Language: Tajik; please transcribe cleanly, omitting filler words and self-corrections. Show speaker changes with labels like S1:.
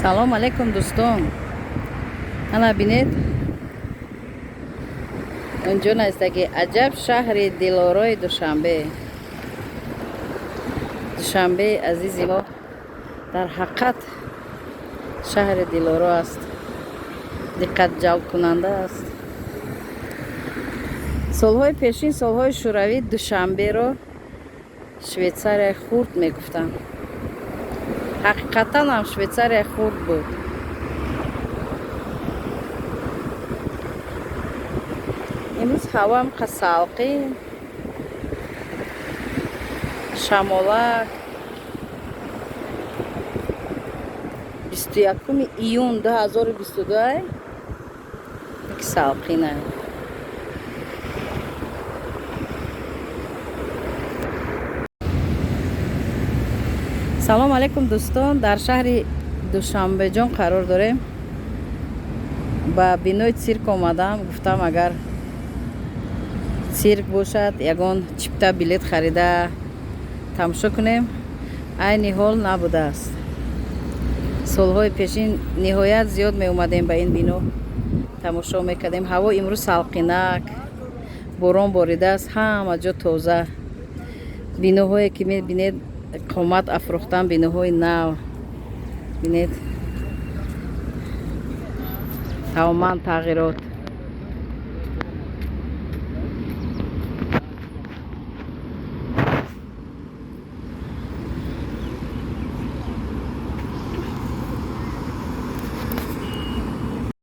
S1: Салом алейкум, дӯстон. Ана бинед, унҷо наистаги аҷаб шаҳри дилорои Душанбе. Душанбеи азизи мо дар ҳақиқат шаҳри дилоро аст, диққат ҷалбкунанда аст. Солҳои пешин, солҳои шӯравӣ, Душанберо Швейтсарияи хурд мегуфтанд. Ҳақиқатан ҳам Швейтсарияи хурд буд. Имрӯз ҳавоам қа салқин, шамолак. 21 июн 2022, ки салқина. Салом алейкум, дӯстон. Дар шаҳри Душанбеҷон қарор дорем. Ба бинои цирк омадам. Гуфтам, агар цирк бошад, ягон чипта, билет харида тамошо кунем. Айни ҳол набудааст. Солҳои пешин ниҳоят зиёд меомадем ба ин бино, тамошо мекардем. Ҳаво имрӯз салқинак, борон боридааст, ҳама ҷо тоза. Биноҳое ки мебинед, қомат афрохтан, биноҳои нав. Бинед, тамоман тағйирот.